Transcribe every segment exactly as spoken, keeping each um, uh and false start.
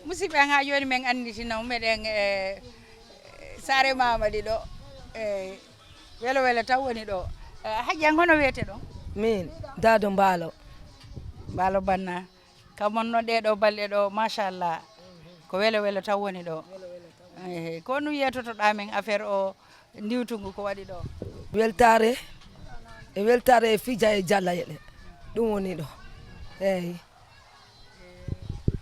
Musidɓe, an haa jooni men annditino meɗen e saare Mamadi ɗo, e welo welo taw woni ɗo. Eh, hajjan, hono wiyete ɗon? Min, Daado Mbaalo. Mbaalo Banna. Kamon no ɗee ɗo balɗe ɗo, machallah. Ko welo welo taw woni ɗo. Eh, ko nu yetotoɗaa men affaire o ndiwtungu ko waɗi ɗo? Weltaare, e weltaare e fija e jalla yeɗe. Ɗum woni ɗo. Eeyi.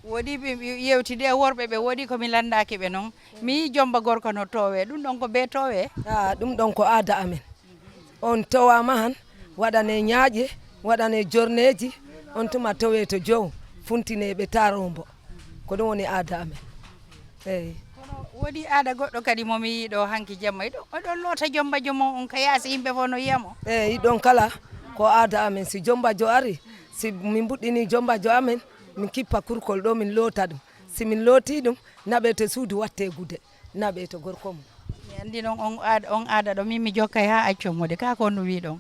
Woɗi ɓe yewti de worɓe ɓe woɗi ko mi lanndaaki ɓe noon. Mi yii jomba gorko no toowe. Ɗum ɗon ko bee toowe? Ah, ɗum ɗon ko aada amen. On towaama han, waɗane ñaaƴe, waɗane jorneeji, on tuma towe to jow, funtine ɓe taaroo mbo. Ko ɗum woni aada amen. Eeyi. Kono woodi aada goɗɗo kadi mo mi yii ɗo hanki jemma, iɗo, oɗon loota jombajo mon on ka yaasi, yimɓe fof no yiya mo. Eeyi, ɗon kala ko aada amen. Si jombajo ari, si min mbuɗɗini jombajo amen, min kippa kurkol ɗo, min loota ɗum. Si min looti ɗum, naɓete suudu, watte gude. Naɓe to gorko mum. Mi anndi noon on aada, on aada ɗo min mi jokkay haa accon mo de, kaa ko on ɗum wii ɗon?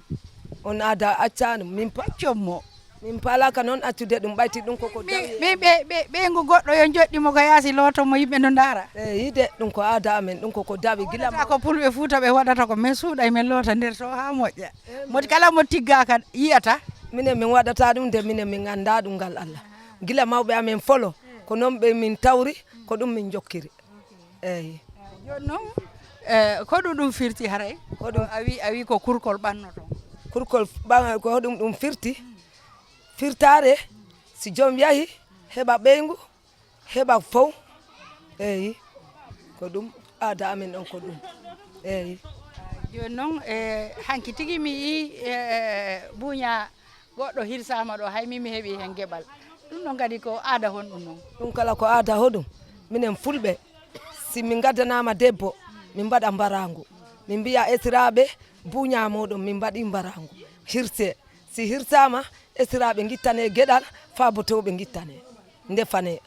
On aada accaani min pa-, accon mo. Min paalaaka noon accude ɗum, ɓayti ɗum koko dawi. Min ɓe, ɓe, ɓeyngu goɗɗo yo joɗɗi mo ko yaasi looto mo yimɓe no ndaara. Eeyi de, ɗum ko aada amen, ɗum koko dawi gila. Waɗata ma ko Pulɓe Fuuta ɓe waɗata ko, min suuɗay min loota nder to haa moƴƴa. Eeyi. Mo kala mo tiggaaka yiyata. Minen min waɗata ɗum de, minen min anndaa ɗum ngal Allah. Gila mawɓe amen folo, ko noon ɓe min tawri, ko ɗum min jokkiri. Eeyi. Jooni noon, eh, ko ɗum ɗum firti haray? Ko ɗum a wi, a wi ko kurkol ɓannoto. Kurkol ɓa-, ko ɗum ɗum firti? Firtaare, si joom yahi, heɓa ɓeyngu, heɓa fow. Eeyi. Ko ɗum aada amen on ko ɗum. Eeyi. Jooni noon, eh, hanki tigi mi yii, eh, buuña goɗɗo hirsaama ɗo, hay min mi heɓii heen geɓal. Ɗum ɗon kadi ko aada honɗum noon? Ɗum kala ko aada hoɗum? Minen Fulɓe, si min ngaddanaama debbo, min mbaɗa mbaraangu. Min mbiya esiraaɓe, buuñaa mooɗon, min mbaɗi mbaraangu. Hirsee. Si hirsaama, esiraaɓe ngittanee geɗal, faabotooɓe ngittanee, ndefanee.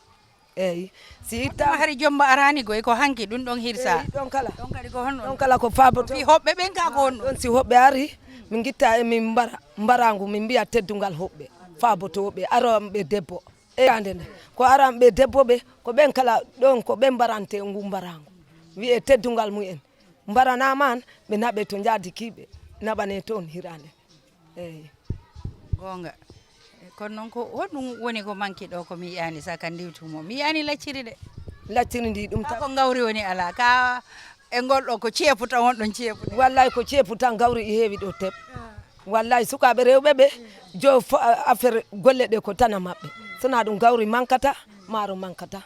Eeyi. Si itta hari jomba araani goy ko hanki ɗum ɗon hirsa. Eeyi, ɗon kala. Ɗon kadi ko honno? Ɗon kala ko faaboto. Fi hoɓɓe ɓen ka ko honno? Ɗon si hoɓɓe ari, min ngitta e min mbara, mbaraangu, min mbiya teddungal hoɓɓe, faabotooɓe, aranɓe debbo. E hande nde, ko aranɓe debbo ɓe, ko ɓen kala ɗon, ko ɓen mbarante ngu mbaraangu. Wi'e teddungal mumen. Mbaranaama han, ɓe naɓe to njaadi kiiɓe, naɓane toon hiraande. Eeyi. Goonga. Kono noon ko honɗum woni ko manki ɗo ko mi yiyaani saka ndiwtu mo? Mi yiyaani lacciri de. Lacciri ndi ɗum tan. Ko ngawri woni alaa. Ka e ngol ɗo ko ceepu tan wonɗon ceepu de. Wallay ko ceepu tan gawri e heewi ɗo tep. Wallay sukaaɓe rewɓe ɓe, jo fo-, affaire golle ɗe ko tan a maɓɓe. Sona ɗum gawri mankata, maaro mankata.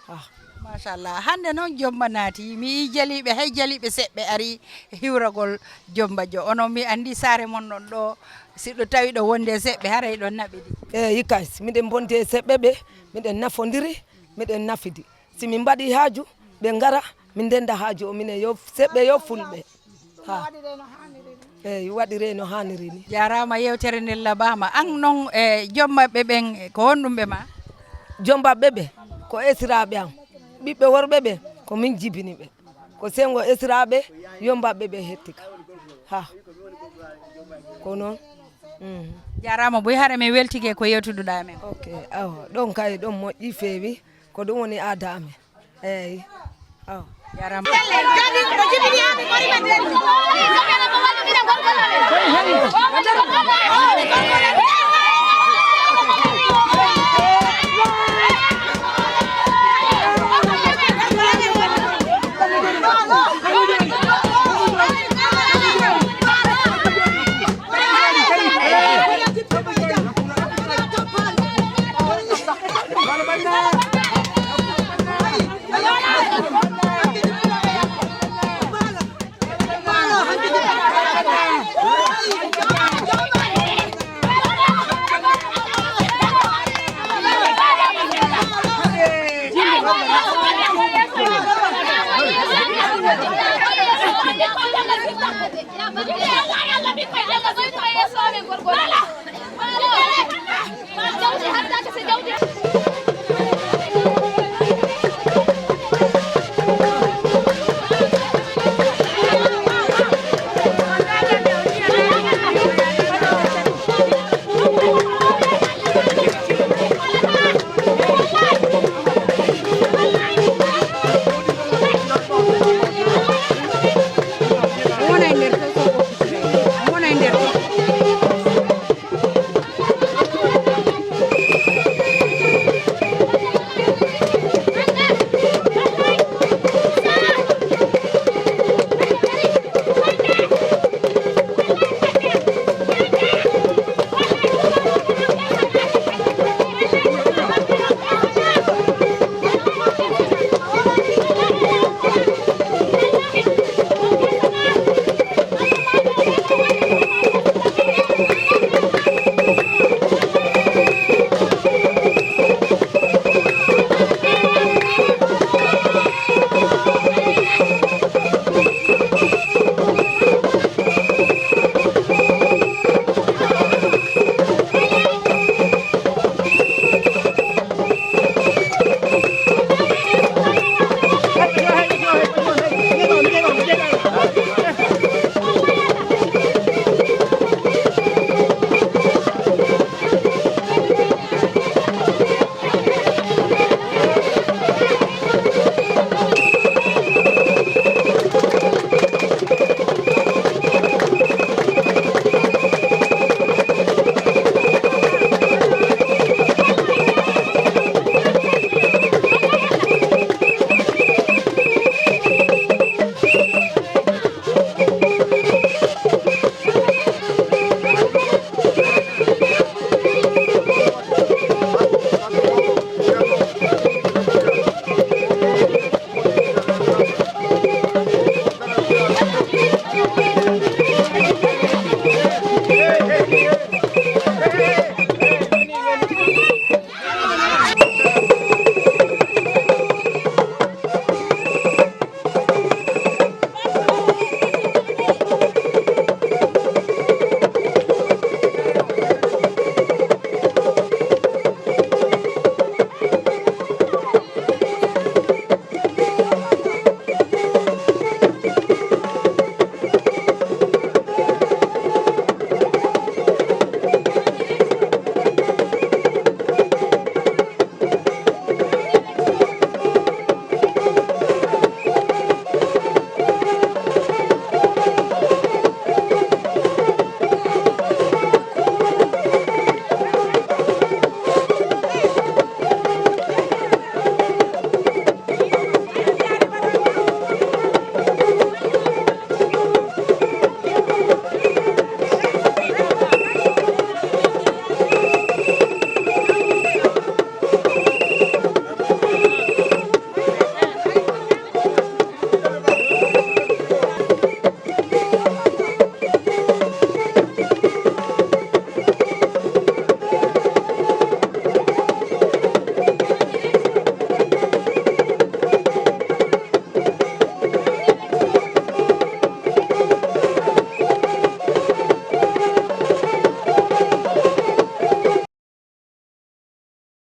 Ah. Machallah. Hannde noon Jommba naati. Mi yii jaliiɓe, hay jaliiɓe seɓɓe ari hiwragol Jommba jo. Onon mi anndi saare mon ɗon ɗo, si ɗo tawi ɗo wonde seɓɓe, haray ɗon naɓidi. Eeyi kay, si miɗen mbondi e seɓɓe ɓe, miɗen nafondiri, miɗen nafidi. Si min mbaɗi haaju, ɓe ngara, min ndennda haaju o, minen yo seɓɓe, yo fulɓe. Ha. Eyi, waɗire no haaniri ni. Jaaraama, yewtere nde labaama. An noon, e joom maɓɓe ɓen, ko honɗum ɓe ma? Joom maɓɓe ɓe, ko esiraaɓe am. Ɓiɓɓe worɓe ɓe, ko min jibini ɓe. Ko senngo esiraaɓe, joom maɓɓe ɓe hetti ka. Ha. Ko noon. Mm. Jaaraama, buy hara men weltike ko yewtuduɗaa men. Ok, awa, ɗon kay, ɗon moƴƴi feewi. Ko ɗum woni aada amen. Eeyi. Awa. Jaaraama.